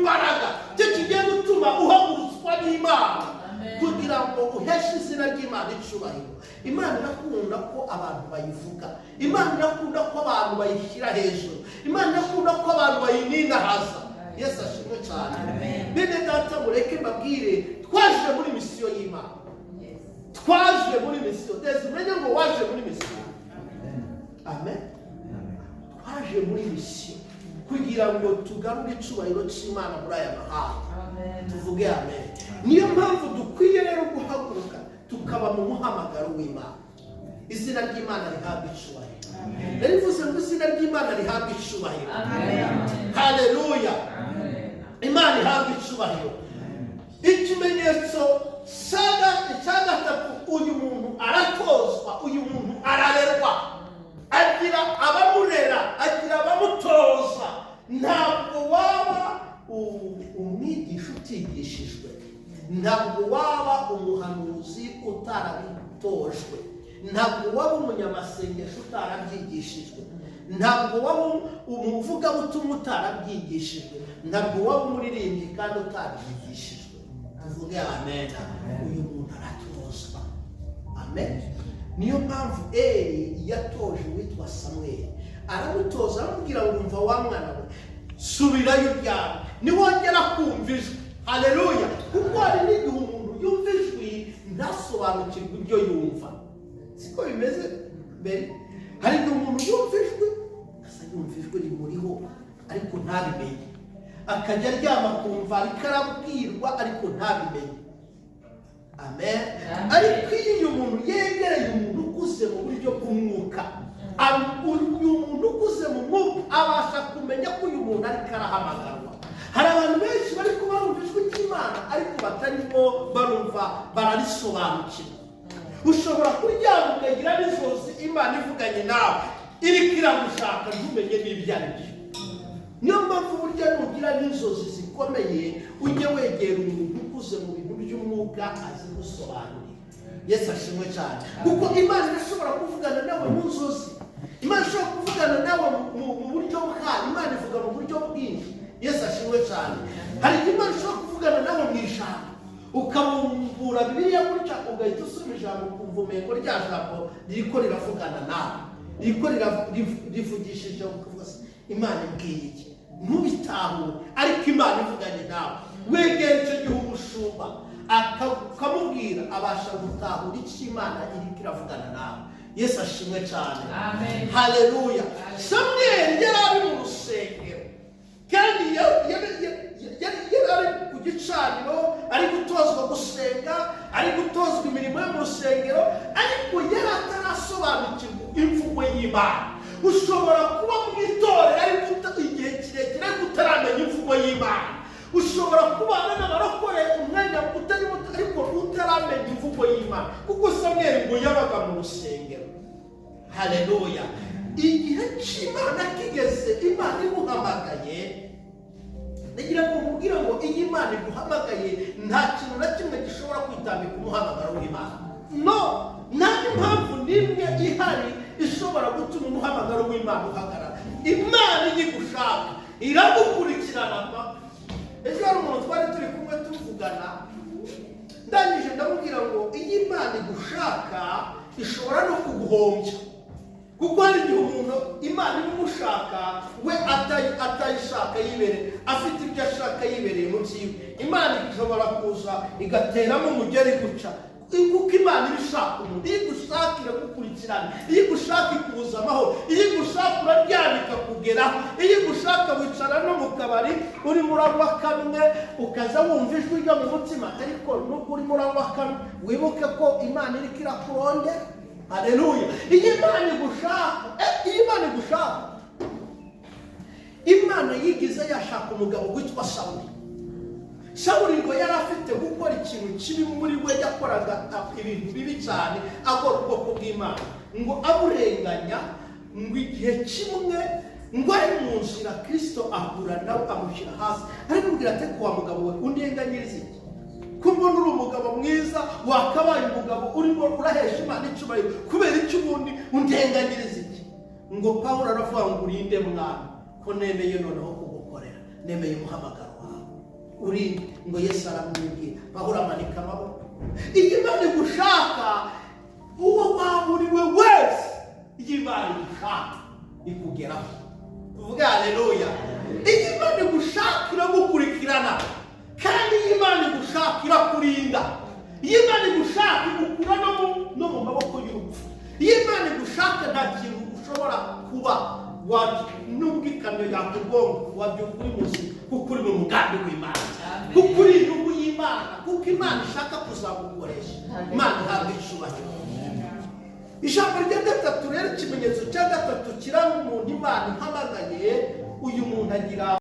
imbaraga, cyo kigiye gutuma uhagurutswa n'Imana kugira ngo uheshe izina ry'Imana icyubahiro. Imana irakunda ko abantu bayivuga, Imana irakunda ko abantu bayishyira hejuru, Imana irakunda ko abantu bayininahaza. Yesu ashimwe cyane. Bene data, mureke mbabwire, twaje muri mission y'Imana, twaje muri mission. Ndetse umenye ngo waje muri mission. Amen. Twaje muri mission kugira ngo tugarure icyubahiro cy'Imana muri aya mahanga. Tuvuge amen. Niyo mpamvu dukwiye rero guhaguruka tukaba mu muhamagaro w'Imana. Izina ry'Imana rihabwa icyubahiro. Narivuze ngo izina ry'Imana rihabwa icyubahiro. Haleluya, Imana ihabwa icyubahiro. Ikimenyetso cya gatatu, uyu muntu aratozwa, uyu muntu ararerwa, agira abamurera, agira abamutoza. Ntabwo waba umwigisha utigishijwe, ntabwo waba umuhanuzi utarabitojwe, ntabwo waba umunyamasengesho utarabyigishijwe, ntabwo waba umuvugabutumwa utarabyigishijwe, ntabwo waba umuririmbyi kandi utabyigishijwe. Tuvuge amen. Uyu muntu aratozwa. Amen. Niyo mpamvu Eli yatoje uwitwa Samweli, aramutoza, aramubwira ngo: "Umva wa mwana we, subirayo uryame, niwongera kumva ijwi." Haleluya. Kuko hari n'igihe umuntu yumva ijwi ntasobanukirwe ibyo yumva. Siko bimeze mbere? Hari igihe umuntu yumva ijwi, asa yumva ijwi rimuriho ariko ntabimenye, akajya aryama akumva ariko arabwirwa ariko ntabimenye. Amen. Ariko iyo uyu muntu yegereye umuntu ukuze mu buryo bw'umwuka, uyu muntu ukuze mu mwuka abasha kumenya ko uyu muntu ariko arahamagarwa. Hari abantu benshi bari barumva ijwi ry'Imana ariko batarimo barumva bararisobanukirwa. Ushobora kuryama ukagira n'inzozi Imana ivuganye nawe, iriko iragushaka, ntumenye n'ibyo ari byo. Niyo mpamvu burya nugira n'inzozi zikomeye, ujye wegera umuntu ukuze mu bintu by'umwuka azigusobanurira. Yesu ashimwe cyane. Kuko Imana irashobora kuvugana nawe mu nzozi, Imana ishobora kuvugana nawe mu buryo bwayo. Imana ivuga mu buryo bwinshi. Yesu ashimwe cyane. Hari igihe Imana ishobora kuvugana nawe mu ijambo, ukabumbura Bibiliya gutya, ugahita usoma ijambo, ukumva umengo rya jambo ririko riravugana nawe, ririko rivugishije, ukavuga se: "Imana imbwiye iki?" Ntubitahure, ariko Imana ivuganye nawe. Wegera icyo gihe umushumba, ukamubwira, abasha gutahura icyo Imana iriko iravugana nawe. Yesu ashimwe cyane. Amen. Haleluya. Samweli yari ari mu rusengero kandi yari ari ku gicaniro, ari gutozwa gusenga, ari gutozwa imirimo yo mu rusengero, ariko yari atarasobanukirwa imvugo y'Imana. Ushobora kuba mu itorero ariko igihe kirekire ariko utaramenya imvugo y'Imana. Ushobora kubana n'abarokore umwanya utari muto ariko utaramenya imvugo y'Imana. Kuko Samweli ngo yabaga mu rusengero. Haleluya. Igihe cy'Imana kigeze, Imana imuhamagaye. Ndagira ngo nkubwire ngo iyo Imana iguhamagaye, nta kintu na kimwe gishobora kwitambika umuhamagaro w'Imana. No nta n'impamvu n'imwe ihari ishobora gutuma umuhamagaro w'Imana uhagarara. Imana iyo igushaka iragukurikirana paka. Ejo hari umuntu twari turi kumwe tuvugana, ndangije ndamubwira ngo iyo Imana igushaka ishobora no kuguhombya, kuko hari igihe umuntu Imana imushaka we atayishaka, yibereye afite ibyo ashaka, yibereye mu byiwe. Imana ishobora kuza igateramo umugeri guca, kuko Imana iba ishaka umuntu. Iyo igushaka iragukurikirana, iyo igushaka ikubuza amahoro, iyo igushaka uraryama ikakugeraho, iyo igushaka wicara no mu kabari urimo uranywa kamwe, ukaza wumva ijwi ryo mu mutima. Ariko nubwo urimo uranywa kamwe, wibuke ko Imana iriko irakurondera. Haleluya. Iyo Imana igushaka, iyo Imana igushaka. Imana yigize yashaka umugabo witwa Sawuli. Sawuli ngo yari afite gukora ikintu kibi muri we, yakoraga ibintu bibi cyane, agora ubwoko bw'Imana, ngo aburenganya. Ngo igihe kimwe ngo ari mu nzira, Kirisito ahura nawe, amushyira hasi, aramubwira ati: "Wa mugabo we, undenganyiriza iki, ko mbona uri umugabo mwiza, wakabaye umugabo urimo urahesha Imana icyubahiro? Kubera icyo ubundi undenganyiriza iki?" Ngo Pawulo aravuga ngo: "Urinde, Mwami, ko nemeye noneho kugukorera, nemeye umuhamagaro wawe." Uri ngo Yesu aramwibwira. Pawulo amanika amaboko. Iyo Imana igushaka, uwo waba uri we wese, iyo Imana igushaka ikugeraho. Tuvuge haleluya. Iyo Imana igushaka iragukurikirana, kandi iyo Imana igushaka irakurinda. Iyo Imana igushaka igukura no mu maboko y'urupfu. Iyo Imana igushaka, nta kintu ushobora kuba nubwo ikamyo yakugonga, wabyuka uri muzima, kuko uri mu mugambi w'Imana, kuko uri inyungu y'Imana, kuko Imana ishaka kuzagukoresha. Imana ihabwa icyubahiro. Ijambo rya gatatu rero, ikimenyetso cya gatatu kiranga umuntu Imana ihamagaye, uyu muntu agira